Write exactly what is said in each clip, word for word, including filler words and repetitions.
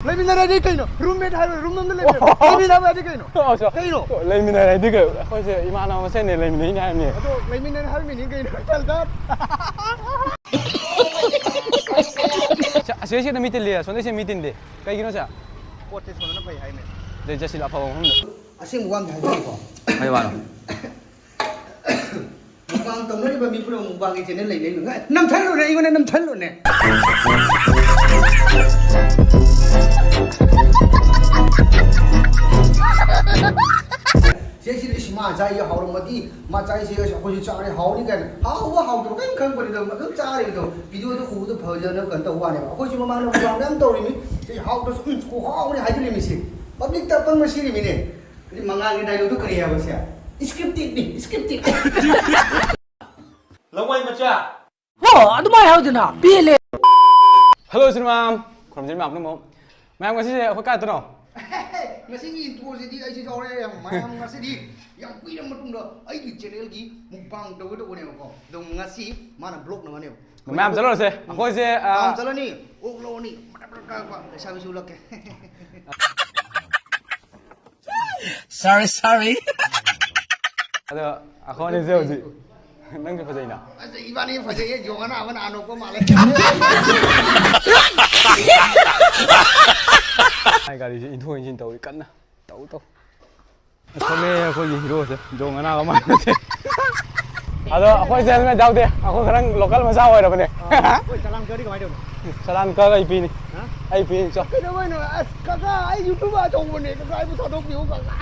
ꯂꯩꯃꯤꯟꯅꯔꯗꯤ ꯀꯩꯅꯣ? ꯔꯨꯝꯃꯦꯠ ꯍꯥꯏꯔꯣ? ꯔꯨꯝ ꯑꯃꯗ ꯂꯩꯃꯤꯟꯅ ꯂꯩꯃꯤꯟꯅꯕ ꯍꯥꯏꯗꯤ ꯀꯩꯅꯣ? ꯑꯣ, ꯁꯣ- ꯀꯩꯅꯣ? ꯑꯣ, ꯂꯩꯃꯤꯟꯅꯔꯗꯤ ꯀꯩꯅꯣ? ꯑꯩꯈꯣꯏꯁꯦ ꯏꯃꯥꯟꯅꯕ ꯃꯁꯦꯟꯅꯦ, ꯂꯩꯃꯤꯟꯅꯩꯅꯦ ꯍꯥꯏꯕꯅꯦ꯫ ꯑꯗꯣ ꯂꯩꯃꯤꯟꯅꯔꯦ ꯍꯥꯏꯔꯝꯃꯤꯅꯤ ꯀꯩꯅꯣ? ꯇꯜꯗ꯫ ꯁꯦ, ꯑꯁꯤꯁꯤꯗ ꯃꯤ ꯇꯤꯜꯂꯤ, ꯑꯁꯣꯝꯗꯩꯁꯦ ꯃꯤ ꯇꯤꯟꯗꯦ꯫ ꯀꯩꯒꯤꯅꯣ ꯁꯦ? ꯄꯣꯠꯁꯦ ꯁꯣꯟꯕꯅ ꯐꯩ ꯍꯥꯏꯅꯦ꯫ ꯑꯗꯩ ꯆꯠꯁꯤꯜꯂꯣ ꯑꯐꯕ ꯃꯐꯝꯗ꯫ ꯑꯁꯦꯡꯕ ꯋꯥ ꯑꯃ ꯍꯥꯏꯕꯤꯒꯦꯀꯣ꯫ ꯀꯩ ꯋꯥꯅꯣ? ꯃꯨꯛꯕꯥꯡ ꯇꯧꯅꯔꯤꯕ ꯃꯤ ꯄꯨꯝꯅꯃꯛ ꯃꯨꯛꯕꯥꯡꯒꯤ ꯆꯦꯅꯦꯜ ꯂꯩꯅꯩ꯫ ꯅꯝꯊꯜꯂꯨꯅꯦ, ꯑꯩꯉꯣꯟꯗ ꯅꯝꯊꯜꯂꯨꯅꯦ꯫ ꯁꯤꯁꯤꯗ ꯏꯁ ꯃꯥ ꯆꯥꯏꯁꯦ ꯍꯥꯎꯔꯝꯃꯗꯤ, ꯃꯥ ꯆꯥꯏꯁꯦ ꯑꯩꯈꯣꯏꯁꯨ ꯆꯥꯔꯦ ꯍꯥꯎꯅꯤ ꯀꯥꯏꯅ ꯍꯥꯎꯕ ꯍꯥꯎꯇꯕ ꯀꯔꯤꯝ ꯈꯪꯕꯅꯤꯗ ꯑꯗꯨꯝ ꯆꯥꯔꯤꯕꯗꯣ ꯚꯤꯗꯤꯑꯣꯗ ꯎꯕꯗ ꯐꯖꯅ ꯀꯩꯅꯣ ꯇꯧꯕ ꯋꯥꯅꯦꯕ꯫ ꯑꯩꯈꯣꯏꯁꯨ ꯃꯃꯥꯡꯗ ꯃꯨꯛꯕꯥꯡ ꯃꯌꯥꯝ ꯇꯧꯔꯤꯃꯤ꯫ ꯁꯤ ꯍꯥꯎꯇ꯭ꯔꯁꯨ "ꯎꯝ, ꯈꯨꯍꯥꯎꯅꯤ" ꯍꯥꯏꯖꯤꯜꯂꯤꯃꯤ꯫ ꯁꯤ ꯄꯕ꯭ꯂꯤꯛꯇ ꯑꯄꯪꯕ ꯁꯤꯔꯤꯃꯤꯅꯦ꯫ ꯑꯗꯩ ꯃꯉꯥꯜꯒꯤ ꯗꯥꯏꯂꯣꯛꯇꯣ ꯀꯔꯤ ꯍꯥꯏꯕ ꯁꯦ? ꯏꯁꯀ꯭ꯔꯤꯞꯇꯦꯠꯅꯤ, ꯏꯁꯀ꯭ꯔꯤꯞꯇꯦꯠ꯫ ꯂꯋꯥꯏ ꯃꯆꯥ꯫ ꯍꯣ, ꯑꯗꯨꯃꯥꯏꯅ ꯍꯥꯏꯗꯅ ꯄꯦꯜꯂꯦ꯫ ꯍꯜꯂꯣ ꯁꯤꯅꯦꯃꯥ ꯈꯨꯔꯨꯝꯖꯔꯤ ꯃꯌꯥꯝ ꯄꯨꯝꯅꯃꯛ꯫ ꯃꯌꯥꯝ ꯉꯁꯤꯁꯦ ꯑꯩꯈꯣꯏ ꯀꯥꯏꯗꯅꯣ? ꯉꯁꯤꯒꯤ ꯏꯟꯇ꯭ꯔꯣꯁꯤꯗꯤ ꯑꯩꯁꯨ ꯌꯥꯎꯔꯦ꯫ ꯃꯌꯥꯝ ꯉꯁꯤꯗꯤ ꯌꯥꯝ ꯀꯨꯏꯔꯕ ꯃꯇꯨꯡꯗ ꯑꯩꯒꯤ ꯆꯦꯅꯦꯜꯒꯤ ꯃꯨꯛꯕꯥꯡ ꯇꯧꯒꯗꯧꯕꯅꯦꯕꯀꯣ꯫ ꯑꯗꯣ ꯉꯁꯤ ꯃꯥꯅ ꯕ꯭ꯂꯣꯛ ꯅꯝꯃꯅꯦꯕ꯫ ꯃꯌꯥꯝ ꯆꯠꯂꯨꯔꯁꯦ꯫ ꯑꯩꯈꯣꯏꯁꯦ, ꯑ, ꯇꯥꯎꯟ ꯆꯠꯂꯅꯤ꯫ ꯑꯣꯛ ꯂꯧꯔꯅꯤ꯫ ꯃꯇꯠ ꯃꯇꯠ ꯀꯛꯄ꯫ ꯂꯩꯁꯥꯕꯤꯁꯨ ꯎꯠꯂꯛꯀꯦ꯫ Sorry, sorry. ꯑꯗꯣ ꯑꯩꯈꯣꯏꯅꯤꯁꯦ ꯍꯧꯖꯤꯛ ꯅꯪꯁꯨ ꯐꯖꯩꯅ꯫ ꯑꯁ, ꯏꯕꯥꯅꯤ ꯐꯖꯩꯌꯦ, ꯖꯣꯡ ꯑꯅꯥ ꯑꯃꯅ ꯑꯅꯣꯛꯄ ꯃꯥꯜꯂꯦ꯫ ꯑꯩ ꯒꯥꯔꯤꯁꯦ ꯏꯟꯊꯣꯛ ꯏꯟꯁꯤꯟ ꯇꯧꯔꯤ ꯀꯟꯅ꯫ ꯇꯧ, ꯇꯧ꯫ ꯊꯣꯛꯂꯛꯑꯦ ꯑꯩꯈꯣꯏꯒꯤ ꯍꯤꯔꯣꯁꯦ, ꯖꯣꯡ ꯑꯅꯥꯕ ꯃꯥꯟꯕꯁꯦ꯫ ꯑꯗꯣ ꯑꯩꯈꯣꯏꯁꯦ ꯍꯦꯜꯃꯦꯠ ꯌꯥꯎꯗꯦ, ꯑꯩꯈꯣꯏ ꯈꯔ ꯂꯣꯀꯦꯜ ꯃꯆꯥ ꯑꯣꯏꯔꯕꯅꯦ꯫ ꯑꯩꯈꯣꯏ ꯆꯂꯥꯟ ꯀꯛꯑꯗꯤ ꯀꯃꯥꯏꯅ ꯇꯧꯅꯤ? ꯆꯂꯥꯟ ꯀꯛꯑꯒ ꯑꯩ ꯄꯤꯅꯤ꯫ ꯍꯥ? ꯑꯩ ꯄꯤꯅꯤ, ꯆꯣ꯫ ꯀꯩꯗꯧꯕꯩꯅꯣ? ꯑꯁ, ꯀꯀꯥ, ꯑꯩ ꯌꯨꯇ꯭ꯌꯨꯕꯔ ꯑꯆꯧꯕꯅꯦ, ꯀꯀꯥ, ꯑꯩꯕꯨ ꯊꯥꯗꯣꯛꯄꯤꯌꯨ, ꯀꯀꯥ꯫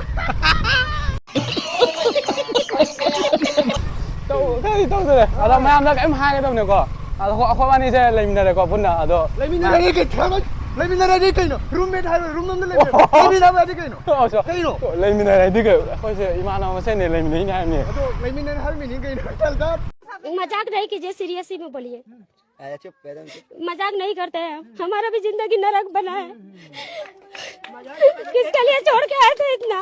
ꯇꯧ-, ꯈꯔꯗꯤ ꯇꯧꯗꯔꯦ꯫ ꯑꯗꯣ ꯃꯌꯥꯝꯗ ꯀꯔꯤꯝ ꯍꯥꯏꯒꯗꯕꯅꯦꯀꯣ꯫ ꯑꯗꯣ ꯑꯩꯈꯣꯏ, ꯑꯩꯈꯣꯏꯕꯥꯅꯤꯁꯦ ꯂꯩꯃꯤꯟꯅꯔꯦꯀꯣ ꯄꯨꯟꯅ꯫ ꯑꯗꯣ ꯂꯩꯃꯤꯟꯅꯔꯗꯤ ꯀꯩ-, ꯂꯩꯃꯤꯟꯅꯔꯗꯤ ꯀꯩꯅꯣ? ꯔꯨꯝꯃꯦꯠ ꯍꯥꯏꯔꯣ? ꯔꯨꯝ ꯑꯃꯗ ꯂꯩꯃꯤꯟꯅ-, ꯂꯩꯃꯤꯟꯅꯕ ꯍꯥꯏꯗꯤ ꯀꯩꯅꯣ? ꯑꯣ, ꯁꯣ-, ꯀꯩꯅꯣ? ꯂꯩꯃꯤꯟꯅꯔꯗꯤ ꯀꯩꯅꯣ? ꯑꯩꯈꯣꯏꯁꯦ ꯏꯃꯥꯟꯅꯕ ꯃꯁꯦꯟꯅꯦ, ꯂꯩꯃꯤꯟꯅꯩꯅꯦ ꯍꯥꯏꯕꯅꯦ꯫ ꯑꯗꯣ ꯂꯩꯃꯤꯟꯅꯔꯦ ꯍꯥꯏꯔꯝꯃꯤꯅꯤ ꯀꯩꯅꯣ? ꯇꯜꯗ꯫ मजाक नहीं कीजिए, सीरियसली में बोलिए। आया चुप, एकदम चुप। मजाक नहीं करते हैं हम, हमारा भी जिंदगी नरक बना है। किसके लिए छोड़ के आए थे इतना?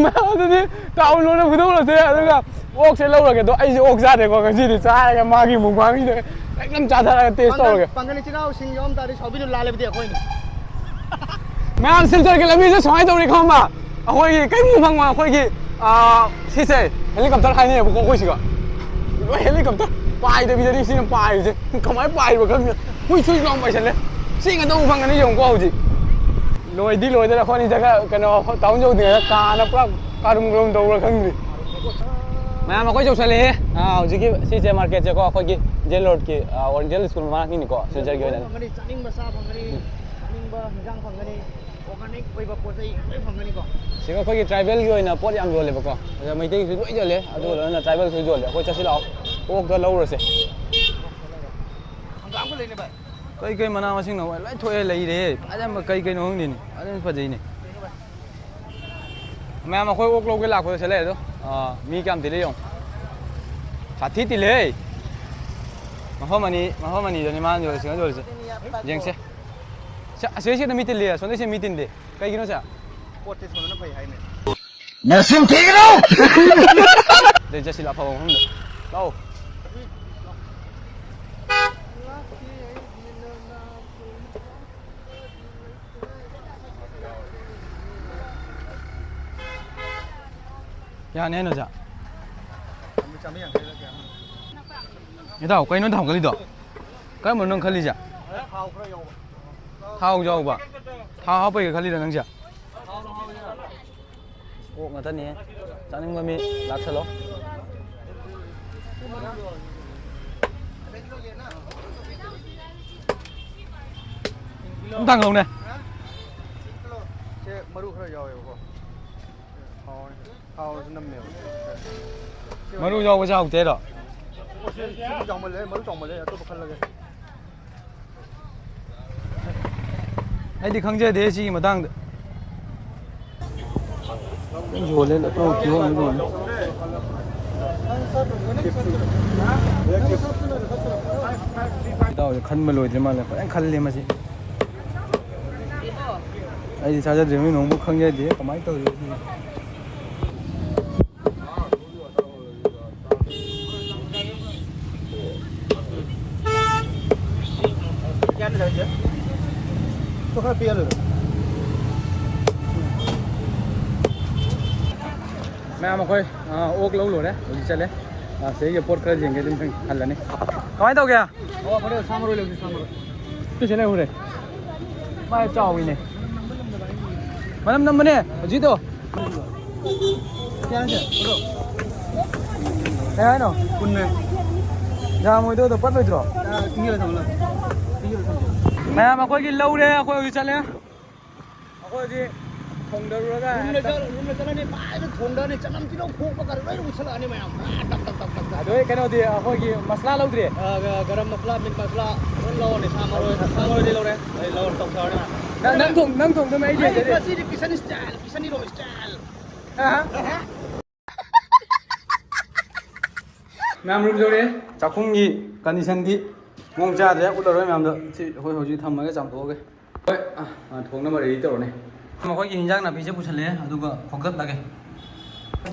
ꯃꯌꯥꯝ ꯑꯗꯨꯗꯤ ꯇꯥꯎꯟ ꯂꯣꯟꯅ ꯐꯨꯗꯣꯛꯂꯁꯦ, ꯑꯗꯨꯒ ꯑꯣꯛꯁꯦ ꯂꯧꯔꯒꯦ꯫ ꯑꯗꯣ ꯑꯩꯁꯦ ꯑꯣꯛ ꯆꯥꯗꯦꯀꯣ, ꯉꯁꯤꯗꯤ ꯆꯥꯔꯒ ꯃꯥꯒꯤ ꯃꯨꯛꯕꯥꯡꯁꯤꯗ ꯑꯦꯛꯗꯝ ꯆꯥꯊꯔꯒ ꯇꯦꯁ ꯇꯧꯔꯒꯦ꯫ ꯄꯥꯡꯒꯜ ꯏꯆꯤꯟ ꯏꯅꯥꯎꯁꯤꯡ ꯌꯥꯎꯔꯝ ꯇꯥꯔꯗꯤ ꯁꯥꯎꯕꯤꯅꯨ, ꯂꯥꯜꯂꯕꯗꯤ ꯑꯩꯈꯣꯏꯅ꯫ ꯃꯌꯥꯝ ꯁꯤꯜꯆꯔꯒꯤ ꯂꯝꯕꯤꯁꯦ ꯁꯨꯃꯥꯏꯅ ꯇꯧꯔꯤ ꯈꯪꯕ? ꯑꯩꯈꯣꯏꯒꯤ ꯀꯩꯝ ꯎ ꯐꯪꯕ ꯑꯩꯈꯣꯏꯒꯤ, ꯑꯥ, ꯁꯤꯁꯦ ꯍꯦꯂꯤꯀꯣꯞꯇꯔ ꯍꯥꯏꯅꯩꯌꯦꯕꯀꯣ ꯑꯩꯈꯣꯏ ꯁꯤꯒ꯫ ꯂꯣꯏ ꯍꯦꯂꯤꯀꯣꯞꯇꯔ ꯄꯥꯏꯗꯕꯤꯗꯅꯤ ꯁꯤꯅ ꯄꯥꯏꯔꯤꯁꯦ꯫ ꯀꯃꯥꯏꯅ ꯄꯥꯏꯔꯤꯕ ꯈꯪꯗꯦ꯫ ꯍꯨꯏ ꯁꯨꯏ ꯂꯥꯎ ꯄꯥꯏꯁꯜꯂꯦ꯫ ꯁꯤ ꯉꯥꯛꯇ ꯎ ꯐꯪꯒꯅꯤ ꯌꯦꯡꯉꯨꯀꯣ ꯍꯧꯖꯤꯛ꯫ ꯂꯣꯏꯗꯤ ꯂꯣꯏꯗꯣꯔꯦ꯫ ꯑꯩꯈꯣꯏ ꯑꯅꯤ ꯖꯒꯥ ꯀꯩꯅꯣ ꯇꯥꯎꯟ ꯌꯧꯗ꯭ꯔꯤꯉꯩꯗ ꯀꯥꯅ ꯄꯨꯔꯥ ꯀꯥꯔꯨꯝ ꯀꯥꯔꯨꯝ ꯇꯧꯕ꯭ꯔꯥ ꯈꯪꯗꯦ꯫ ꯃꯌꯥꯝ ꯑꯩꯈꯣꯏ ꯌꯧꯁꯜꯂꯛꯑꯦ꯫ ꯑꯥ, ꯍꯧꯖꯤꯛꯀꯤ ꯁꯤꯁꯦ ꯃꯥꯔꯀꯦꯠꯁꯦꯀꯣ, ꯑꯩꯈꯣꯏꯒꯤ ꯖꯦꯟ ꯔꯣꯗꯀꯤ, ꯑꯥ, ꯑꯣꯔꯤꯌꯦꯟꯇꯦꯜ ꯁ꯭ꯀꯨꯜ ꯃꯅꯥꯛꯀꯤꯅꯤꯀꯣ, ꯁꯤꯜꯆꯔꯒꯤ ꯑꯣꯏꯅ꯫ ꯐꯪꯒꯅꯤ, ꯆꯥꯅꯤꯡꯕ ꯆꯥ ꯐꯪꯒꯅꯤ, ꯎꯝ꯫ ꯆꯥꯅꯤꯡꯕ ꯍꯤꯟꯖꯥꯡ ꯐꯪꯒꯅꯤ, ꯑꯣꯔꯒꯥꯅꯤꯛ ꯑꯣꯏꯕ ꯄꯣꯠ ꯆꯩ ꯂꯣꯏ ꯐꯪꯒꯅꯤꯀꯣ꯫ ꯁꯤꯒ ꯑꯩꯈꯣꯏꯒꯤ ꯇ꯭ꯔꯥꯏꯕꯦꯜꯒꯤ ꯑꯣꯏꯅ ꯄꯣꯠ ꯌꯥꯝ ꯌꯣꯜꯂꯦꯕꯀꯣ꯫ ꯑꯗ ꯃꯩꯇꯩꯒꯤꯁꯨ ꯂꯣꯏ ꯌꯣꯜꯂꯦ, ꯑꯗꯨꯒ ꯂꯣꯏꯅꯅ ꯇ꯭ꯔꯥꯏꯕꯦꯜꯁꯨ ꯌꯣꯜꯂꯦ꯫ ꯑꯩꯈꯣꯏ ꯆꯠꯁꯤ ꯂꯥꯛꯑꯣ, ꯑꯣꯛꯇ ꯂꯧꯔꯁꯦ꯫ ꯍꯪꯒꯥꯝꯒ ꯂꯩꯅꯦ ꯚꯥꯏ꯫ ꯀꯩ ꯀꯩ ꯃꯅꯥ ꯃꯁꯤꯡꯅꯣ ꯂꯣꯏ ꯊꯣꯛꯑꯦ ꯂꯩꯔꯦ꯫ ꯐꯖꯅ ꯀꯩ ꯀꯩꯅꯣ ꯈꯪꯗꯦꯅꯦ꯫ ꯐꯖꯅ ꯐꯖꯩꯅꯦ꯫ ꯃꯌꯥꯝ ꯑꯩꯈꯣꯏ ꯑꯣꯛ ꯂꯧꯒꯦ ꯂꯥꯛꯄꯗ ꯁꯤ ꯂꯩꯔꯦ ꯑꯗꯣ꯫ ꯑꯥ, ꯃꯤ ꯀꯌꯥꯝ ꯇꯤꯜꯂꯦ ꯌꯦꯡꯉꯣ꯫ ꯁꯥꯊꯤ ꯇꯤꯜꯂꯦꯍꯦ꯫ ꯃꯐꯝ ꯑꯅꯤ, ꯃꯐꯝ ꯑꯅꯤꯗꯅꯤ ꯃꯥꯅ ꯌꯣꯜꯂꯤꯁꯦ, ꯌꯣꯜꯂꯤꯁꯦ꯫ ꯌꯦꯡꯁꯦ꯫ ꯁꯦ, ꯑꯁꯤꯁꯤꯗ ꯃꯤ ꯇꯤꯜꯂꯤ, ꯑꯁꯣꯝꯗꯩꯁꯤꯗ ꯃꯤ ꯇꯤꯟꯗꯦ꯫ ꯀꯩꯒꯤꯅꯣ ꯁꯦ? ꯄꯣꯠꯁꯦ ꯁꯣꯝꯗꯅ ꯐꯩ ꯍꯥꯏꯅꯦ꯫ ꯅꯆꯤꯟ ꯊꯤꯒꯅꯨ! ꯑꯗꯩ ꯆꯠꯁꯤ ꯂꯥꯛꯑꯣ, ꯑꯐꯕ ꯃꯐꯝꯗ꯫ ꯂꯥꯛꯑꯣ꯫ ꯀꯌꯥꯅꯦ ꯍꯥꯏꯅꯣ, ꯁꯦ? ꯏꯇꯥꯎ, ꯀꯩꯅꯣ ꯊꯥꯡꯒꯠꯂꯤꯗꯣ? ꯀꯔꯝꯕꯅꯣ ꯅꯪ ꯈꯜꯂꯤꯁꯦ? ꯊꯥꯎ ꯌꯥꯎꯕ꯫ ꯊꯥꯎ ꯍꯥꯞꯄꯩꯒ ꯈꯜꯂꯤꯔ ꯅꯪꯁꯦ? ꯑꯣꯛ ꯉꯥꯛꯇꯅꯦ꯫ ꯆꯥꯅꯤꯡꯕ ꯃꯤ ꯂꯥꯛꯁꯜꯂꯣ꯫ ꯑꯝꯇ ꯍꯪꯍꯧꯅꯦ꯫ ꯁꯦ ꯃꯔꯨ ꯈꯔ ꯌꯥꯎꯋꯦꯕꯀꯣ꯫ ꯍꯥꯎꯋꯦ꯫ ꯊꯥꯎꯁꯨ ꯅꯝꯃꯦꯕ꯫ ꯃꯔꯨ ꯌꯥꯎꯕꯁꯦ ꯍꯥꯎꯇꯦ ꯍꯥꯏꯔꯣ? ꯁꯤ, ꯁꯤꯗꯤ ꯆꯥꯎꯃꯜꯂꯦ, ꯃꯔꯨ ꯆꯥꯎꯃꯜꯂꯦ, ꯑꯇꯣꯞꯄ ꯈꯜꯂꯒꯦ꯫ ꯑꯩꯗꯤ ꯈꯪꯖꯗꯦ ꯁꯤꯒꯤ ꯃꯇꯥꯡꯗ꯫ ꯌꯣꯜꯂꯦ, ꯑꯇꯣꯞꯄ ꯀꯤꯍꯣꯝ ꯌꯣꯜꯂꯦ꯫ ꯏꯇꯥꯎꯁꯦ ꯈꯟꯕ ꯂꯣꯏꯗ꯭ꯔꯤ ꯃꯥꯜꯂꯦ, ꯐꯖꯅ ꯈꯜꯂꯦ ꯃꯁꯤ꯫ ꯑꯩꯗꯤ ꯆꯥꯖꯗ꯭ꯔꯤꯕꯅꯤꯅ ꯅꯣꯡꯕꯨ ꯈꯪꯖꯗꯦ ꯀꯃꯥꯏꯅ ꯇꯧꯔꯤꯅꯣ꯫ ꯃꯌꯥꯝ ꯑꯩꯈꯣꯏ, ꯑ, ꯑꯣꯛ ꯂꯧ ꯂꯣꯏꯔꯦ, ꯍꯧꯖꯤꯛ ꯆꯠꯂꯦ꯫ ꯑ, ꯁꯤꯗꯩꯗ ꯄꯣꯠ ꯈꯔ ꯌꯦꯡꯒꯦ, ꯑꯗꯨꯝ ꯍꯜꯂꯅꯤ꯫ ꯀꯃꯥꯏꯅ ꯇꯧꯒꯦ? ꯑꯣ, ꯐꯔꯦ, ꯁꯥ ꯃꯔꯣꯏ ꯂꯧꯁꯤ, ꯁꯥ ꯃꯔꯣꯏ꯫ ꯁꯤꯁꯦ ꯂꯩꯍꯧꯔꯦ꯫ ꯃꯥ ꯆꯥꯎꯋꯤꯅꯦ꯫ ꯃꯅꯝ ꯅꯝꯕꯅꯦ ꯍꯧꯖꯤꯛꯗꯣ꯫ ꯀꯌꯥ ꯍꯥꯏꯁꯦ? ꯀꯩ ꯍꯥꯏꯅꯣ? ꯀꯨꯟꯅꯦ꯫ ꯌꯥꯝꯃꯣꯏꯗꯣ, ꯑꯗꯣ ꯄꯠꯂꯣꯏꯗ꯭ꯔꯣ? ꯑ, ꯏꯪꯍꯜꯂ ꯊꯝꯃꯣ, ꯏꯪꯍꯜꯂ ꯊꯝꯃꯣ꯫ ꯃꯌꯥꯝ ꯑꯩꯈꯣꯏꯒꯤ ꯂꯧꯔꯦ, ꯑꯩꯈꯣꯏ ꯍꯧꯖꯤꯛ ꯆꯠꯂꯦ꯫ ꯑꯩꯈꯣꯏ ꯍꯧꯖꯤꯛ ꯊꯣꯡꯗꯔꯨꯔꯒ ꯔꯨꯝꯗ ꯆꯠ-, ꯔꯨꯝꯗ ꯆꯠꯂꯅꯤ, ꯃꯥꯏꯗ ꯊꯣꯡꯗꯔꯅꯤ, ꯆꯅꯝ ꯇꯤꯜꯍꯧ ꯈꯣꯛꯄ ꯀꯔꯤ ꯂꯣꯏ ꯎꯁꯜꯂꯛꯑꯅꯤ ꯃꯌꯥꯝ꯫ ꯄꯨꯔꯥ ꯇꯛ ꯇꯛ ꯇꯛ ꯇꯛ ꯇꯛ꯫ ꯑꯗꯨ ꯀꯩꯅꯣꯗꯤ ꯑꯩꯈꯣꯏꯒꯤ ꯃꯁꯂꯥ ꯂꯧꯗ꯭ꯔꯤ꯫ ꯑ, ꯒ-, ꯒꯔꯝ ꯃꯁꯂꯥ, ꯃꯤꯠ ꯃꯁꯂꯥ ꯂꯣꯏ ꯂꯧꯔꯅꯤ꯫ ꯁꯥ ꯃꯔꯣꯏ, ꯁꯥ ꯃꯔꯣꯏꯗꯤ ꯂꯧꯔꯦ꯫ ꯑꯩ ꯂꯧꯔ ꯇꯧꯊꯔꯅꯤ꯫ ꯅꯪ, ꯅꯪ ꯊꯣꯡ-, ꯅꯪ ꯊꯣꯡꯗꯕꯅꯦ ꯑꯩꯗꯤ ꯑꯩ ꯍꯩꯖꯗꯦ꯫ ꯉꯁꯤꯗꯤ Kisan style, Kisan hero style. ꯑꯍ꯫ ꯃꯌꯥꯝ ꯔꯨꯝ ꯌꯧꯔꯛꯑꯦ꯫ ꯆꯥꯛꯈꯨꯝꯒꯤ ꯀꯟꯗꯤꯁꯟꯗꯤ ꯃꯑꯣꯡ ꯆꯥꯗ꯭ꯔꯦ, ꯎꯠꯂꯔꯣꯏ ꯃꯌꯥꯝꯗ꯫ ꯁꯤ ꯑꯩꯈꯣꯏ ꯍꯧꯖꯤꯛ ꯊꯝꯃꯒ ꯆꯥꯝꯊꯣꯛꯑꯒꯦ꯫ ꯍꯣꯏ, ꯑ, ꯑ, ꯊꯣꯡꯅꯕ ꯔꯦꯗꯤ ꯇꯧꯔꯅꯤ꯫ ꯃꯈꯣꯏꯒꯤ ꯍꯤꯟꯖꯥꯡ ꯅꯥꯄꯤꯁꯦ ꯄꯨꯁꯜꯂꯛꯑꯦ, ꯑꯗꯨꯒ ꯈꯣꯝꯀꯠꯂꯒꯦ꯫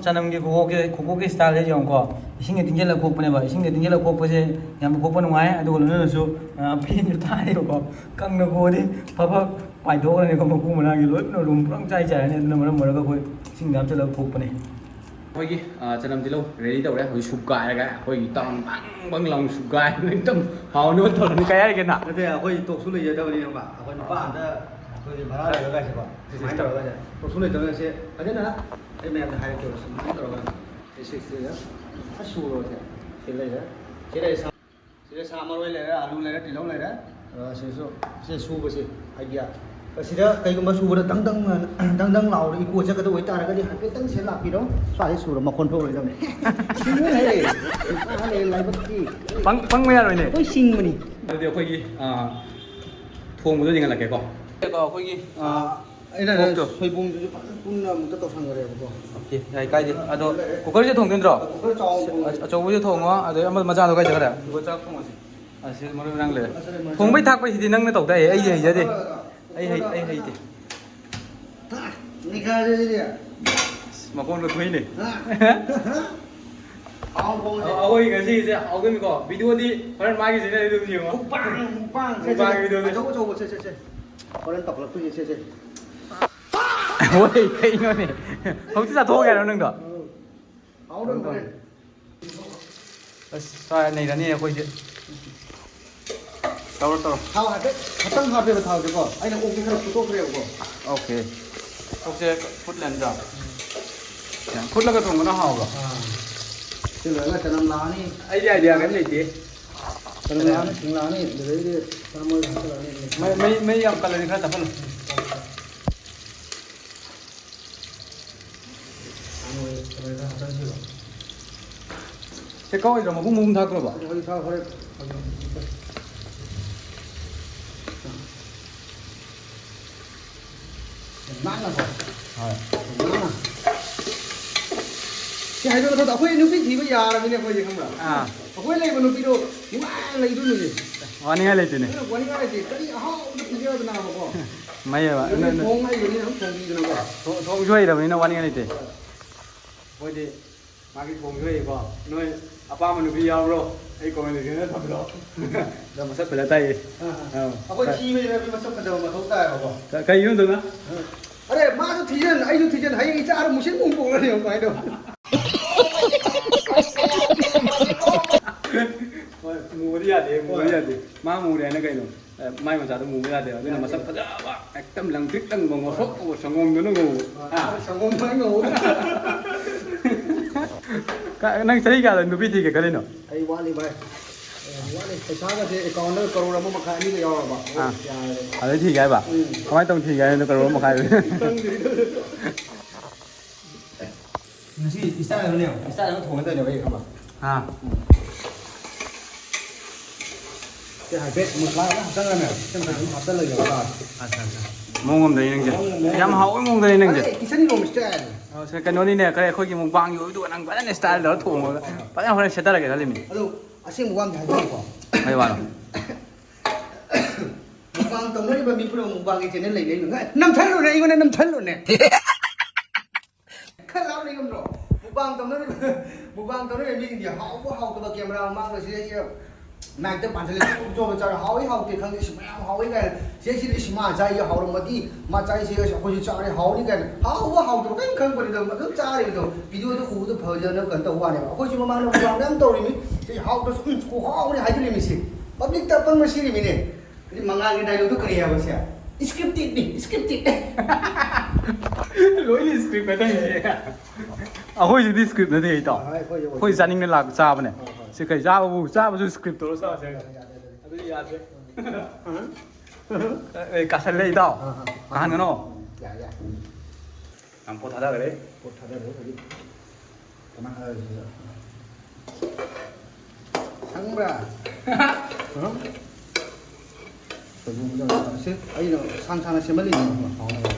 ꯆꯅꯝꯒꯤ ꯈꯨꯈꯣꯛꯀꯤ, ꯈꯨꯈꯣꯛꯀꯤ ꯏꯁꯇꯥꯏꯜꯁꯦ ꯌꯦꯡꯉꯨꯀꯣ꯫ ꯏꯁꯤꯡꯗ ꯇꯤꯡꯁꯤꯜꯂꯒ ꯈꯣꯛꯄꯅꯦꯕ꯫ ꯏꯁꯤꯡꯗ ꯇꯤꯡꯁꯤꯜꯂꯒ ꯈꯣꯛꯄꯁꯦ ꯌꯥꯝꯅ ꯈꯣꯛꯄ ꯅꯨꯡꯉꯥꯏ, ꯑꯗꯨꯒ ꯂꯣꯏꯅꯅꯁꯨ, ꯑ, ꯐꯦꯟꯁꯨ ꯊꯥꯏꯌꯦꯕꯀꯣ꯫ ꯀꯪꯅ ꯈꯣꯛꯑꯗꯤ ꯐꯕ ꯄꯥꯏꯊꯣꯛꯈ꯭ꯔꯅꯤꯀꯣ, ꯃꯀꯨ ꯃꯅꯥꯒꯤ ꯂꯣꯏꯅ ꯔꯨꯝ ꯄꯨꯔꯥ ꯆꯥꯏ ꯆꯥꯏꯔꯅꯤ꯫ ꯑꯗꯨꯅ ꯃꯔꯝ ꯑꯣꯏꯔꯒ ꯑꯩꯈꯣꯏ ꯏꯁꯤꯡꯗ ꯍꯥꯞꯆꯤꯜꯂꯒ ꯈꯣꯛꯄꯅꯦ꯫ ꯑꯩꯈꯣꯏꯒꯤ, ꯑ, ꯆꯅꯝ ꯇꯤꯜꯍꯧ ꯔꯦꯗꯤ ꯇꯧꯔꯦ꯫ ꯍꯧꯖꯤꯛ ꯁꯨꯒꯥꯏꯔꯒ ꯑꯩꯈꯣꯏꯒꯤ ꯇꯥꯡ ꯕꯪ ꯕꯪ ꯂꯥꯎꯅ ꯁꯨꯒꯥꯏꯔꯒ ꯑꯗꯨꯝ ꯍꯥꯎꯅꯕ ꯇꯧꯔꯅꯤ꯫ ꯀꯩ ꯍꯥꯏꯔꯤꯒꯦ ꯅꯪ? ꯅꯠꯇꯦ, ꯑꯩꯈꯣꯏ ꯇꯣꯛꯁꯨ ꯂꯩꯖꯗꯕꯅꯤꯅ, ꯑꯩꯈꯣꯏ ꯅꯨꯄꯥ ꯑꯝꯇ ꯑꯩꯈꯣꯏꯒꯤ ꯚꯔꯥ ꯂꯩꯕ ꯀꯥꯏꯁꯦꯀꯣ, ꯁꯨꯃꯥꯏꯅ ꯇꯧꯔꯒ ꯇꯣꯛꯁꯨ ꯂꯩꯇꯕꯅꯤꯅ ꯁꯤ ꯐꯖꯅ ꯑꯩ ꯃꯌꯥꯝꯗ ꯍꯥꯏꯔꯛꯀꯦꯕ, ꯁꯨꯃꯥꯏꯅ ꯇꯧꯔꯒ ꯁꯤ ꯁꯤꯛꯁ ꯁꯤꯗ ꯁꯨꯔꯣꯁꯦ꯫ ꯁꯤ ꯂꯩꯔꯦ, ꯁꯤ ꯂꯩꯔꯦ꯫ ꯁꯤꯗ ꯁꯥ ꯃꯔꯣꯏ ꯂꯩꯔꯦ, ꯑꯂꯨ ꯂꯩꯔꯦ, ꯇꯤꯜꯍꯧ ꯂꯩꯔꯦ꯫ ꯑ, ꯁꯤꯁꯨ, ꯁꯤ ꯁꯨꯕꯁꯤ ꯑꯥꯏꯗꯤꯌꯥ꯫ ꯁꯤꯗ ꯀꯩꯒꯨꯝꯕ ꯁꯨꯕꯗ ꯗꯪ ꯗꯪ, ꯗꯪ ꯗꯪ ꯂꯥꯎꯔꯒ ꯏꯀꯣ ꯆꯠꯀꯗꯕ ꯑꯣꯏꯇꯥꯔꯒꯗꯤ ꯍꯥꯏꯐꯦꯠꯇꯪ ꯁꯤꯗ ꯂꯥꯛꯄꯤꯔꯣ꯫ ꯁ꯭ꯋꯥꯏꯗ ꯁꯨꯔꯣ, ꯃꯈꯣꯟ ꯊꯣꯛꯂꯣꯏꯗꯕꯅꯤ꯫ ꯁꯤꯡꯉꯨ ꯍꯦ꯫ ꯁꯥ ꯂꯩ, ꯂꯥꯏꯕꯛꯀꯤ꯫ ꯄꯪ-, ꯄꯪꯕ ꯌꯥꯔꯣꯏꯅꯦ꯫ ꯂꯣꯏ ꯁꯤꯡꯕꯅꯤ꯫ ꯑꯗꯨꯗꯤ ꯑꯩꯈꯣꯏꯒꯤ, ꯑ, ꯊꯣꯡꯕꯗꯣ ꯌꯦꯡꯍꯜꯂꯛꯀꯦꯀꯣ꯫ ꯑꯩꯈꯣꯏꯒꯤ, ꯑ, ꯑꯩꯅ ꯑꯣꯛꯇꯣ꯫ ꯁꯣꯏꯕꯨꯝꯗꯨꯁꯨ ꯐꯖꯅ ꯄꯨꯟꯅ ꯑꯃꯨꯛꯇ ꯇꯧꯁꯟꯈ꯭ꯔꯦꯕꯀꯣ꯫ ꯑꯣꯀꯦ, ꯌꯥꯏ, ꯀꯥꯏꯗꯦ꯫ ꯑꯗꯣ ꯀꯨꯀꯔꯁꯦ ꯊꯣꯡꯗꯣꯏ ꯅꯠꯇ꯭ꯔꯣ? ꯀꯨꯀꯔ ꯆꯥꯎꯅ ꯊꯣꯡꯉꯦ꯫ ꯑꯆꯧꯕꯁꯦ ꯊꯣꯡꯉꯣ, ꯑꯗꯩ ꯑꯃ ꯃꯆꯥꯗꯣ ꯀꯥꯏ ꯆꯠꯈ꯭ꯔꯦ? ꯀꯨꯀꯔ ꯆꯥꯛ ꯊꯣꯡꯉꯁꯤ꯫ ꯑꯁꯤ ꯃꯔꯣꯏ ꯃꯔꯥꯡ ꯂꯩꯔꯦ꯫ ꯑꯁ, ꯃꯔꯣꯏ ꯊꯣꯡꯕꯩ ꯃꯔꯥꯡ꯫ ꯊꯥꯛꯄꯩꯁꯤꯗꯤ ꯅꯪꯅ ꯇꯧ ꯇꯥꯏꯌꯦ, ꯑꯩꯗꯤ ꯍꯩꯖꯗꯦ꯫ ꯑꯩ ꯍꯩ-, ꯑꯩ ꯍꯩꯇꯦ꯫ ꯅꯤꯈꯥꯏꯔꯦ ꯑꯗꯨꯗꯤ꯫ ꯃꯈꯣꯟꯒ ꯊꯣꯛꯏꯅꯦ꯫ ꯍꯥ? ꯍꯥꯎꯕ ꯍꯧꯖꯤꯛ꯫ ꯑꯩꯈꯣꯏ ꯉꯁꯤꯒꯤꯁꯦ ꯍꯥꯎꯗꯣꯏꯅꯤꯀꯣ꯫ ꯚꯤꯗꯤꯑꯣꯗꯤ ꯍꯣꯔꯦꯟ ꯃꯥꯒꯤ ꯆꯦꯅꯦꯜꯗ ꯑꯗꯨꯝ ꯌꯦꯡꯉꯣ꯫ ꯃꯨꯛꯕꯥꯡ, ꯃꯨꯛꯕꯥꯡ꯫ ꯁꯦ, ꯁꯦ, ꯃꯨꯛꯕꯥꯡ ꯁꯦ꯫ ꯚꯤꯗꯤꯑꯣꯗꯤ꯫ ꯑꯆꯧ ꯑꯆꯧꯕ, ꯁꯦ, ꯁꯦ, ꯁꯦ꯫ ꯍꯣꯔꯦꯟ ꯇꯧꯈꯠꯂꯛꯇꯣꯏꯁꯦ, ꯁꯦ, ꯁꯦ꯫ ꯍꯣꯏ, ꯀꯩꯅꯣꯅꯦ? ꯍꯧꯖꯤꯛ ꯆꯥꯊꯣꯛꯑꯒꯦ ꯍꯥꯏꯔꯣ ꯅꯪꯗꯣ? ꯍꯥꯎꯗꯣꯏꯅꯤ ꯍꯣꯔꯦꯟ꯫ ꯑꯁ, ꯁꯥ ꯅꯩꯔꯅꯤ ꯑꯩꯈꯣꯏꯁꯦ꯫ ꯇꯧꯔꯣ, ꯇꯧꯔꯣ꯫ ꯊꯥꯎ ꯍꯥꯏꯐꯦꯠ ꯈꯇꯪ ꯍꯥꯞꯄꯦꯕ ꯊꯥꯎꯁꯦꯀꯣ꯫ ꯑꯩꯅ ꯑꯣꯛꯁꯦ ꯈꯔ ꯐꯨꯠꯇꯣꯛꯈ꯭ꯔꯦꯕꯀꯣ꯫ ꯑꯣꯀꯦ꯫ ꯑꯣꯛꯁꯦ ꯐꯨꯠꯂꯦ ꯅꯠꯇ꯭ꯔꯣ? ꯐꯨꯠꯂꯒ ꯊꯣꯡꯕꯅ ꯍꯥꯎꯕ꯭ꯔꯣ? ꯑꯥ꯫ ꯁꯤ ꯂꯣꯏꯔꯒ ꯆꯅꯝ ꯂꯥꯛꯑꯅꯤ꯫ ꯑꯩꯗꯤ ꯑꯥꯏꯗꯤꯌꯥ ꯀꯔꯤꯝ ꯂꯩꯇꯦ꯫ ꯆꯅꯝ ꯂꯥꯛꯑꯅꯤ, ꯁꯤꯡ ꯂꯥꯛꯑꯅꯤ, ꯑꯗꯨꯗꯩꯗꯤ ꯁꯅꯥ ꯃꯔꯣꯏ ꯍꯥꯞꯆꯤꯜꯂꯅꯤ꯫ ꯃꯩ, ꯃꯩ, ꯃꯩ ꯌꯥꯝ ꯀꯜꯂꯗꯤ ꯈꯔ ꯇꯞꯍꯜꯂꯨ꯫ ꯁꯦ ꯀꯛꯑꯣꯏꯗ꯭ꯔꯣ? ꯃꯄꯨꯝ ꯃꯄꯨꯝ ꯊꯥꯛꯇ꯭ꯔꯣꯕ? ꯍꯧꯖꯤꯛ ꯊꯥꯎ ꯍꯣꯔꯦꯟ꯫ ꯅꯥꯟꯅꯀꯣ꯫ ꯍꯣꯏ꯫ ꯅꯥꯟꯅ꯫ ꯁꯤ ꯍꯥꯏꯗꯣꯛꯑ ꯃꯊꯛꯇ ꯑꯩꯈꯣꯏ ꯅꯨꯄꯤ ꯊꯤꯕ ꯌꯥꯔꯕꯅꯦ ꯑꯩꯈꯣꯏꯁꯦ, ꯈꯪꯕ꯭ꯔꯥ? ꯑꯥ꯫ ꯑꯩꯈꯣꯏ ꯂꯩꯕ ꯅꯨꯄꯤꯗꯣ ꯅꯨꯡꯉꯥꯏꯅ ꯂꯩꯗꯣꯏꯅꯦ꯫ ꯋꯥꯅꯤꯡꯉꯥꯏ ꯂꯩꯇꯦꯅꯦ꯫ ꯑꯗꯨꯅ ꯋꯥꯅꯤꯡꯉꯥꯏ ꯂꯩꯇꯦ꯫ ꯀꯔꯤ ꯑꯍꯥꯎꯕꯗ ꯄꯤꯖꯗꯅꯕꯀꯣ꯫ ꯃꯩ ꯑꯕ꯫ ꯑꯗꯨꯗꯤ ꯅ-, ꯅ-, ꯊꯣꯡ ꯍꯩꯕꯅꯤꯅ ꯑꯗꯨꯝ ꯊꯣꯡꯕꯤꯗꯅꯀꯣ꯫ ꯊꯣ-, ꯊꯣꯡꯁꯨ ꯍꯩꯔꯕꯅꯤꯅ ꯋꯥꯅꯤꯡꯉꯥꯏ ꯂꯩꯇꯦ꯫ ꯑꯩꯈꯣꯏꯗꯤ ꯃꯥꯒꯤ ꯊꯣꯡꯁꯨ ꯍꯩꯀꯣ꯫ ꯅꯣꯏ ꯑꯄꯥꯝꯕ ꯅꯨꯄꯤ ꯌꯥꯎꯕ꯭ꯔꯣ? ꯑꯩ comment section ꯗ ꯊꯝꯕꯤꯔꯛꯑꯣ꯫ ꯑꯗꯣ ꯃꯁꯛ ꯐꯖ ꯇꯥꯏꯌꯦ꯫ ꯑꯥ, ꯑꯥ꯫ ꯑꯥ꯫ ꯑꯩꯈꯣꯏ ꯊꯤꯕꯅꯤꯅ ꯃꯤ ꯃꯁꯛ ꯐꯖꯕ ꯃꯊꯧ ꯇꯥꯏꯌꯦꯕꯀꯣ꯫ ꯀ-, ꯀꯩꯒꯤꯅꯣ ꯑꯗꯨꯅ? ꯑꯔꯦ, ꯃꯥꯁꯨ ꯊꯤꯖꯟ, ꯑꯩꯁꯨ ꯊꯤꯖꯟ, ꯍꯌꯦꯡ ꯏꯆꯥ ꯑꯃ ꯃꯨꯁꯤꯟ ꯃꯨ ꯄꯣꯛꯂꯅꯤ ꯀꯃꯥꯏꯅ ꯇꯧꯕ? ꯍꯣꯏ, ꯃꯨꯕꯗꯤ ꯌꯥꯗꯦ, ꯃꯨꯕꯗꯤ ꯍꯣꯏ꯫ ꯌꯥꯗꯦ꯫ ꯃꯥ ꯃꯨꯔꯦ ꯍꯥꯏꯅ ꯀꯩꯅꯣ? ꯑꯦ, ꯃꯥꯏ ꯃꯆꯥꯗꯣ ꯃꯨꯕ ꯌꯥꯗꯦ꯫ ꯑꯗꯨꯅ ꯌꯥꯗꯦ꯫ ꯃꯁꯛ ꯐꯖꯕ, ꯍꯦꯛꯇ ꯂꯪꯇ꯭ꯔꯤꯛ ꯂꯪꯕ, ꯉꯧꯁꯣꯛ ꯉꯧꯕ ꯁꯪꯒꯣꯝꯗꯨꯅ ꯉꯧꯕ꯫ ꯍꯣꯏ꯫ ꯍꯥ? ꯁꯪꯒꯣꯝ ꯃꯥꯏ ꯉꯧꯕ꯫ ꯀ-, ꯅꯪ ꯆꯍꯤ ꯀꯌꯥꯗ ꯅꯨꯄꯤ ꯊꯤꯒꯦ ꯈꯜꯂꯤꯅꯣ? ꯑꯩ ꯋꯥꯠꯂꯤ ꯚꯥꯏ꯫ ꯑꯦ, ꯋꯥꯠꯂꯤ꯫ ꯄꯩꯁꯥꯒꯁꯦ account ꯗ ꯀꯔꯣꯔ ꯑꯃ ꯃꯈꯥꯏ ꯑꯅꯤꯒ ꯌꯥꯎꯔꯕ꯫ ꯑꯥ꯫ ꯌꯥꯔꯦ꯫ ꯑꯗꯩ ꯊꯤꯒꯦ ꯍꯥꯏꯕ? ꯎꯝ꯫ ꯀꯃꯥꯏꯅ ꯇꯧꯅ ꯊꯤꯒꯦ ꯍꯥꯏꯅꯣ ꯀꯔꯣꯔ ꯑꯃ ꯃꯈꯥꯏꯗꯨ? ꯈꯪꯗꯦ꯫ ꯉꯁꯤ style ꯑꯃꯅꯦ, style ꯑꯃ ꯊꯣꯡꯒꯗꯣꯏꯅꯦꯕ ꯑꯩ, ꯈꯪꯕ꯭ꯔꯥ? ꯑꯥ꯫ ꯁꯤ ꯍꯥꯏꯐꯦꯠ ꯃꯁꯂꯥ ꯑꯃ ꯍꯥꯞꯆꯜꯂꯒꯅꯦ, ꯁꯤ ꯃꯈꯩ ꯑꯗꯨꯝ ꯍꯥꯞꯆꯜꯂꯒꯦꯕ ꯆꯥꯔꯁꯦ꯫ ꯑꯠꯆꯥ, ꯑꯠꯆꯥ꯫ ꯃꯑꯣꯡ ꯑꯃꯗꯅꯤ ꯅꯪꯁꯦ꯫ ꯃꯑꯣꯡ ꯑꯃꯗꯅꯤ꯫ ꯌꯥꯝ ꯍꯥꯎꯕꯩ ꯃꯑꯣꯡꯗꯅꯤ ꯅꯪꯁꯦ꯫ ꯑꯩ kitchen room style꯫ ꯑ, ꯁꯦ, ꯀꯩꯅꯣꯅꯤꯅꯦ, ꯀꯔꯤ ꯑꯩꯈꯣꯏꯒꯤ ꯃꯨꯛꯕꯥꯡꯒꯤ ꯑꯣꯏꯕꯗꯨꯒ ꯅꯪ ꯐꯖꯅ style ꯇꯧꯔ ꯊꯣꯡꯉꯒ ꯐꯖꯅ ꯍꯣꯔꯦꯟ ꯁꯦꯠꯊꯔꯒꯦ ꯈꯜꯂꯤꯃꯤ꯫ ꯑꯗꯣ ꯑꯁꯦꯡꯕ ꯋꯥ ꯑꯝꯗꯤ ꯍꯥꯏꯕꯤꯒꯦꯀꯣ꯫ ꯀꯩ ꯋꯥꯅꯣ? ꯃꯨꯛꯕꯥꯡ ꯇꯧꯅꯔꯤꯕ ꯃꯤ ꯄꯨꯝꯅꯃꯛ ꯃꯨꯛꯕꯥꯡꯒꯤ ꯆꯦꯅꯦꯜ ꯂꯩꯅꯩ꯫ ꯅꯝꯊꯜꯂꯨꯅꯦ, ꯑꯩꯉꯣꯟꯗ ꯅꯝꯊꯜꯂꯨꯅꯦ꯫ ꯈꯔ ꯂꯥꯎꯅ ꯂꯩꯉꯝꯗ꯭ꯔꯣ? ꯃꯨꯛꯕꯥꯡ ꯇꯧꯅꯔꯤꯕ, ꯃꯨꯛꯕꯥꯡ ꯇꯧꯅꯔꯤꯕ ꯃꯤꯁꯤꯡꯁꯦ ꯍꯥꯎꯕ ꯍꯥꯎꯇꯕ ꯀꯦꯃꯦꯔꯥ ꯃꯃꯥꯡꯗ ꯁꯤꯗꯩꯁꯤꯗ ꯃꯥꯏꯛꯇ ꯄꯥꯟꯁꯤꯜꯂꯦ, ꯆꯣꯞ ꯆꯣꯞ ꯆꯥꯔꯦ, ꯍꯥꯎꯏ ꯍꯥꯎꯇꯦ ꯈꯪꯗꯦ, ꯏꯁ ꯃꯌꯥꯝ ꯍꯥꯎꯏ ꯀꯥꯏꯅ꯫ ꯁꯤꯗꯩꯁꯤꯗ ꯏꯁ ꯃꯥ ꯆꯥꯏꯁꯦ ꯍꯥꯎꯔꯝꯃꯗꯤ, ꯃꯥ ꯆꯥꯏꯁꯦ ꯑꯩꯈꯣꯏꯁꯨ ꯆꯥꯔꯦ ꯍꯥꯎꯅꯤ ꯀꯥꯏꯅ꯫ ꯍꯥꯎꯕ ꯍꯥꯎꯇꯕ ꯀꯔꯤꯝ ꯈꯪꯕꯅꯤꯗ ꯑꯗꯨꯝ ꯆꯥꯔꯤꯕꯗꯣ, ꯚꯤꯗꯤꯑꯣꯗ ꯎꯕꯗ ꯐꯖꯅ ꯀꯩꯅꯣ ꯇꯧꯕ ꯋꯥꯅꯦꯕ꯫ ꯑꯩꯈꯣꯏꯁꯨ ꯃꯃꯥꯡꯗ ꯃꯨꯛꯕꯥꯡ ꯃꯌꯥꯝ ꯇꯧꯔꯤꯃꯤ, ꯁꯤ ꯍꯥꯎꯇ꯭ꯔꯁꯨ "ꯎꯝ, ꯈꯨꯍꯥꯎꯅꯤ" ꯍꯥꯏꯖꯤꯜꯂꯤꯃꯤ ꯁꯤ꯫ ꯄꯕ꯭ꯂꯤꯛꯇ ꯑꯄꯪꯕ ꯁꯤꯔꯤꯃꯤꯅꯦ꯫ ꯍꯥꯏꯗꯤ ꯃꯉꯥꯜꯒꯤ ꯗꯥꯏꯂꯣꯛꯇꯣ ꯀꯔꯤ ꯍꯥꯏꯕ ꯁꯦ? ꯏꯁꯀ꯭ꯔꯤꯞꯇꯦꯠꯅꯤ, ꯏꯁꯀ꯭ꯔꯤꯞꯇꯦꯠ꯫ ꯂꯣꯏꯅ ꯏꯁꯀ꯭ꯔꯤꯞ ꯅꯠꯇꯦ ꯁꯤꯗꯤ꯫ ꯑꯩꯈꯣꯏꯁꯤꯗꯤ ꯏꯁꯀ꯭ꯔꯤꯞ ꯅꯠꯇꯦ, ꯏꯇꯥꯎ꯫ ꯑꯩꯈꯣꯏ ꯆꯥꯅꯤꯡꯅ ꯂꯥꯛ ꯆꯥꯕꯅꯦ꯫ ꯁꯤ ꯀꯩ ꯆꯥꯕꯕꯨ, ꯆꯥꯕꯁꯨ ꯏꯁꯀ꯭ꯔꯤꯞ ꯇꯧꯔ ꯆꯥꯁꯦ꯫ ꯑꯗꯨꯗꯤ ꯌꯥꯗ꯭ꯔꯦ꯫ ꯑꯦ, ꯀꯥꯁꯜꯂꯦ, ꯏꯇꯥꯎ꯫ ꯑꯥ, ꯑꯥ꯫ ꯀꯥꯍꯟꯒꯅꯣ꯫ ꯌꯥꯏ, ꯌꯥꯏ꯫ ꯌꯥꯝ ꯄꯣꯠ ꯊꯥꯗꯈ꯭ꯔꯦ꯫ ꯄꯣꯠ ꯊꯥꯗꯈ꯭ꯔꯦ ꯍꯧꯖꯤꯛ꯫ ꯀꯃꯥꯏꯅ ꯍꯥꯏꯔꯁꯤ? ꯈꯪꯕ꯭ꯔꯥ? ꯍꯥ? ꯁꯣꯏꯕꯨꯝꯗꯣ ꯁꯤ ꯑꯩꯅ ꯁꯥꯡ ꯁꯥꯡꯅ ꯁꯦꯝꯍꯜꯂꯤꯅꯦ꯫ ꯍꯥꯎꯅꯕ꯫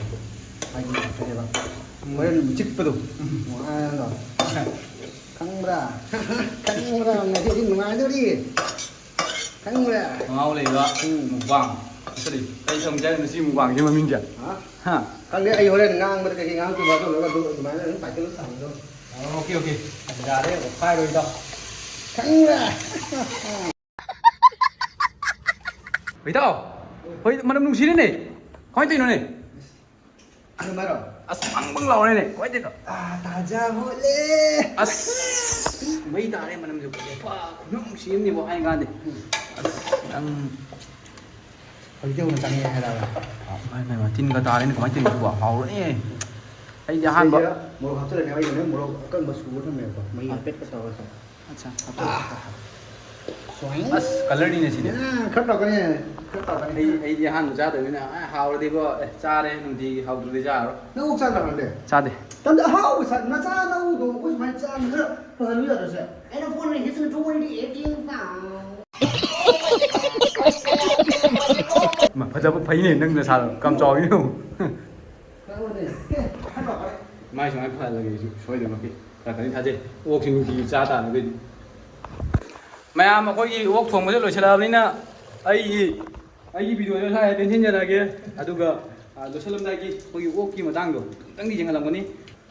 ꯍꯥꯏꯗꯤ ꯀꯩ ꯍꯥꯏꯕ? ꯍꯣꯔꯦꯟ ꯆꯤꯛꯄꯗꯣ꯫ ꯎꯝ꯫ ꯈꯪꯕ꯭ꯔꯥ? ꯈꯪꯕ꯭ꯔꯥ? ꯉꯁꯤꯗꯤ ꯅꯨꯡꯉꯥꯏꯗꯣꯔꯤ꯫ ꯈꯪꯕ꯭ꯔꯥ? ꯃꯉꯥꯎ ꯂꯩꯕ ꯎꯝ꯫ ꯃꯨꯛꯕꯥꯡ꯫ ꯀꯔꯤ? ꯀꯔꯤ ꯊꯝꯒꯦ ꯍꯥꯏꯅꯣ ꯁꯤ ꯃꯨꯛꯕꯥꯡꯒꯤ ꯃꯃꯤꯡꯁꯦ? ꯍꯥ? ꯍꯥ? ꯈꯪꯗꯦ, ꯑꯩ ꯍꯣꯔꯦꯟ ꯉꯥꯡꯕꯗ ꯀꯩꯀꯩ ꯉꯥꯡꯉꯛꯇꯣꯏꯕ ꯑꯗꯨ ꯂꯣꯏꯔꯒ ꯑꯗꯨ ꯑꯗꯨꯃꯥꯏꯅ ꯑꯗꯨꯝ ꯇꯥꯏꯇꯜ ꯁꯥꯕꯗꯣ꯫ Okay, okay. ꯌꯥꯔꯦ, ꯍꯥꯏꯔꯣ ꯏꯇꯥꯎ꯫ ꯈꯪꯕ꯭ꯔꯥ? ꯏꯇꯥꯎ, ꯍꯣꯏ, ꯃꯅꯝ ꯅꯨꯡꯁꯤꯔꯦꯅꯦ꯫ ꯀꯃꯥꯏꯅ ꯇꯧꯔꯤꯅꯣꯅꯦ? ꯑꯗꯨꯃꯥꯏꯅꯣ? ꯑꯁ, ꯕꯪ ꯕꯪ ꯂꯥꯎꯔꯦꯅꯦ꯫ ꯀꯃꯥꯏꯅ ꯇꯧꯔꯤꯅꯣ? ꯑꯥ, ꯇꯥꯖꯥ ꯍꯣꯠꯂꯦ꯫ ꯑꯁ, ꯃꯩ ꯇꯥꯔꯦ ꯃꯅꯝꯁꯦ꯫ ꯈꯨꯐ-, ꯈꯨꯅꯝ ꯅꯨꯡꯁꯤ ꯑꯃꯅꯤꯕꯣ ꯍꯥꯏ ꯀꯥꯟꯗꯦ꯫ ꯑꯁ, ꯅꯪ ꯍꯧꯖꯤꯛꯇꯤ ꯍꯧꯅ ꯆꯥꯅꯤꯡꯉꯦ ꯍꯥꯏꯔꯕ? ꯃꯥꯏ, ꯃꯥꯏ, ꯃꯥꯏ, ꯇꯤꯟꯒ ꯇꯥꯔꯦꯅꯦ꯫ ꯀꯃꯥꯏꯅ ꯇꯧꯔꯤꯅꯣ ꯁꯤꯕꯣ? ꯍꯥꯎꯔꯅꯤꯌꯦ꯫ ꯑꯩꯗꯤ ꯑꯍꯥꯟꯕ ꯁꯤꯗ ꯃꯣꯔꯣꯛ ꯍꯥꯞꯆꯤꯜꯂꯅꯤ꯫ ꯑꯩꯅ ꯃꯣꯔꯣꯛ ꯑꯀꯪꯕ ꯁꯨꯕ ꯊꯝꯃꯦꯕꯀꯣ꯫ ꯃꯍꯤ ꯑꯥ꯫ ꯍꯥꯏꯐꯦꯠꯀ ꯇꯧꯔꯒ꯫ ꯑꯠꯆꯥ, ꯑꯠꯆꯥ꯫ ꯑꯥ꯫ ꯁ꯭ꯋꯥꯏ꯫ ꯑꯁ, ꯀꯂꯔꯅꯤꯅꯦ ꯁꯤꯗꯤ꯫ ꯑꯥ, ꯈꯔ ꯇꯧꯔꯛꯀꯅꯤ, ꯈꯔ ꯇꯧꯔꯛꯀꯅꯤ꯫ ꯑꯩ, ꯑꯩꯗꯤ ꯑꯍꯥꯟꯕ ꯆꯥꯗꯕꯅꯤꯅ, ꯑ, ꯍꯥꯎꯔꯗꯤꯀꯣ, ꯑꯦ, ꯆꯥꯔꯦ, ꯅꯨꯡꯇꯤꯒꯤ ꯍꯥꯎꯇ꯭ꯔꯗꯤ ꯆꯥꯔꯔꯣꯏ꯫ ꯅꯪ ꯑꯣꯛ ꯆꯥꯗ꯭ꯔꯣ ꯅꯪꯗꯤ? ꯆꯥꯗꯦ꯫ ꯅꯪꯗꯤ ꯑꯍꯥꯎꯕ ꯆꯥ-, ꯅꯆꯥ ꯅꯎꯗꯣ ꯑꯩꯈꯣꯏ ꯁꯨꯃꯥꯏꯅ ꯆꯥꯕ ꯈꯔ ꯐꯍꯜꯂꯨ ꯌꯥꯗ꯭ꯔꯣ ꯁꯦ? ꯑꯩꯅ ꯐꯣꯟ ꯔꯤꯡꯒꯤꯁꯤꯅ ꯇꯨ ꯍꯟꯗ꯭ꯔꯦꯠ ꯑꯩꯠꯇꯤ ꯄꯥꯎꯟ꯫ ꯃꯥ, ꯐꯖꯕ ꯐꯩꯅꯦ, ꯅꯪ ꯅꯁꯥꯗꯣ ꯀꯌꯥꯝ ꯆꯥꯎꯔꯤꯅꯣ? ꯈꯪꯉꯨꯅꯦ꯫ ꯑꯦ, ꯍꯥꯏꯔꯣ, ꯍꯥꯏꯔꯣ꯫ ꯃꯥꯏ ꯁꯨꯃꯥꯏꯅ ꯐꯍꯜꯂꯒꯦ ꯑꯩꯁꯨ ꯁꯣꯏꯗꯅꯃꯛꯀꯤ꯫ ꯈꯔ ꯈꯔꯗꯤ ꯊꯥꯖꯩ꯫ ꯑꯣꯛꯁꯤ ꯅꯨꯡꯇꯤꯒꯤ ꯆꯥ ꯇꯥꯔꯒꯗꯤ꯫ ꯃꯌꯥꯝ, ꯑꯩꯈꯣꯏꯒꯤ ꯑꯣꯛ ꯊꯣꯡꯕꯁꯦ ꯂꯣꯏꯁꯤꯜꯂꯛꯑꯕꯅꯤꯅ ꯑꯩꯒꯤ ꯑꯩꯒꯤ ꯚꯤꯗꯤꯑꯣꯁꯦ ꯁ꯭ꯋꯥꯏꯗ ꯇꯦꯟꯁꯤꯟꯖꯔꯛꯑꯒꯦ꯫ ꯑꯗꯨꯒ, ꯑ, ꯂꯣꯏꯁꯤꯜꯂꯝꯗꯥꯏꯒꯤ ꯑꯩꯈꯣꯏꯒꯤ ꯑꯣꯛꯀꯤ ꯃꯇꯥꯡꯗꯣ ꯑꯃꯨꯛꯇꯪꯗꯤ ꯌꯦꯡꯍꯜꯂꯝꯒꯅꯤ꯫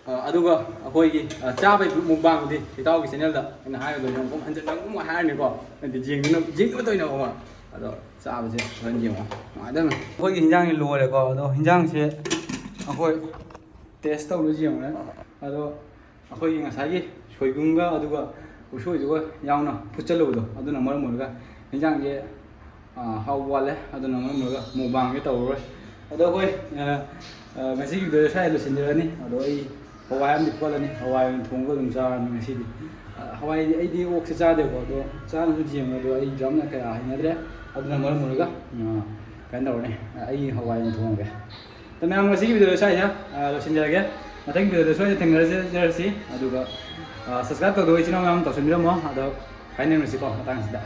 ꯑ, ꯑꯗꯨꯒ ꯑꯩꯈꯣꯏꯒꯤ, ꯑ, ꯆꯥꯕꯒꯤ ꯃꯨꯛꯕꯥꯡꯗꯤ ꯏꯇꯥꯎꯒꯤ ꯆꯦꯅꯦꯜꯗ ꯑꯩꯅ ꯍꯥꯏꯕꯗꯣ ꯑꯃꯨꯛ ꯍꯟꯖꯤꯟꯅ ꯑꯃꯨꯛ ꯍꯥꯏꯔꯅꯤꯀꯣ꯫ ꯑꯗꯨꯗꯤ ꯌꯦꯡꯗꯨꯅ, ꯌꯦꯡꯗꯨꯅ ꯇꯧꯅꯕ ꯑꯃ꯫ ꯑꯗꯣ ꯆꯥꯕꯁꯦ ꯐꯖꯅ ꯌꯦꯡꯉꯣ, ꯅꯨꯡꯉꯥꯏꯗꯧꯔꯤꯕꯅꯤ꯫ ꯑꯩꯈꯣꯏꯒꯤ ꯍꯤꯟꯖꯥꯡꯁꯦ ꯂꯣꯏꯔꯦꯀꯣ꯫ ꯑꯗꯣ ꯍꯤꯟꯖꯥꯡꯁꯦ ꯑꯩꯈꯣꯏ ꯇꯦꯁ ꯇꯧꯔꯁꯤ ꯌꯦꯡꯉꯨꯅꯦ꯫ ꯑꯗꯣ ꯑꯩꯈꯣꯏꯒꯤ ꯉꯁꯥꯏꯒꯤ ꯁꯣꯏꯕꯨꯝꯒ ꯑꯗꯨꯒ ꯎꯁꯣꯏꯗꯨꯒ ꯌꯥꯎꯅ ꯐꯨꯠꯆꯜꯂꯨꯕꯗꯣ, ꯑꯗꯨꯅ ꯃꯔꯝ ꯑꯣꯏꯔꯒ ꯍꯤꯟꯖꯥꯡꯁꯦ, ꯑ, ꯍꯥꯎꯕ ꯋꯥꯠꯂꯦ꯫ ꯑꯗꯨꯅ ꯃꯔꯝ ꯑꯣꯏꯔꯒ ꯃꯨꯛꯕꯥꯡꯁꯦ ꯇꯧꯔꯔꯣꯏ꯫ ꯑꯗꯣ ꯑꯩꯈꯣꯏ, ꯑ, ꯑ, ꯉꯁꯤꯒꯤ ꯚꯤꯗꯤꯑꯣꯁꯦ ꯁ꯭ꯋꯥꯏꯗ ꯂꯣꯏꯁꯤꯟꯖꯔꯅꯤ꯫ ꯑꯗꯣ ꯑꯩ ꯍꯋꯥꯏ ꯑꯃꯗꯤ ꯐꯨꯠꯂꯅꯤ, ꯍꯋꯥꯏ ꯑꯣꯏꯅ ꯊꯣꯡꯉꯒ ꯑꯗꯨꯝ ꯆꯥꯔꯅꯤ ꯉꯁꯤꯗꯤ꯫ ꯑ, ꯍꯋꯥꯏꯗꯤ ꯑꯩꯗꯤ ꯑꯣꯛꯁꯦ ꯆꯥꯗꯦꯕꯀꯣ, ꯑꯗꯣ ꯆꯥꯅꯁꯨ ꯌꯦꯡꯉꯦ, ꯑꯗꯣ ꯑꯩ ꯌꯥꯝꯅ ꯀꯌꯥ ꯍꯩꯅꯗ꯭ꯔꯦ꯫ ꯑꯗꯨꯅ ꯃꯔꯝ ꯑꯣꯏꯔꯒ, ꯑ, ꯀꯩꯅꯣ ꯇꯧꯔꯅꯤ, ꯑꯩ ꯍꯋꯥꯏ ꯑꯣꯏꯅ ꯊꯣꯡꯉꯒꯦ꯫ ꯑꯗꯣ ꯃꯌꯥꯝ, ꯉꯁꯤꯒꯤ ꯚꯤꯗꯤꯑꯣꯁꯦ ꯁ꯭ꯋꯥꯏꯗ, ꯑ, ꯂꯣꯏꯁꯤꯟꯖꯔꯒꯦ꯫ ꯃꯊꯪꯒꯤ ꯚꯤꯗꯤꯑꯣꯗ ꯁꯣꯏꯗꯅ ꯊꯦꯡꯅꯖꯔꯁꯤ꯫ ꯑꯗꯨꯒ, ꯑ, subscribe ꯇꯧꯗꯕ ꯏꯆꯤꯟ ꯏꯅꯥꯎ ꯃꯌꯥꯝ ꯇꯧꯁꯤꯟꯕꯤꯔꯝꯃꯣ꯫ ꯑꯗꯣ ꯀꯥꯏꯅꯔꯁꯤꯀꯣ ꯃꯇꯥꯡꯁꯤꯗ꯫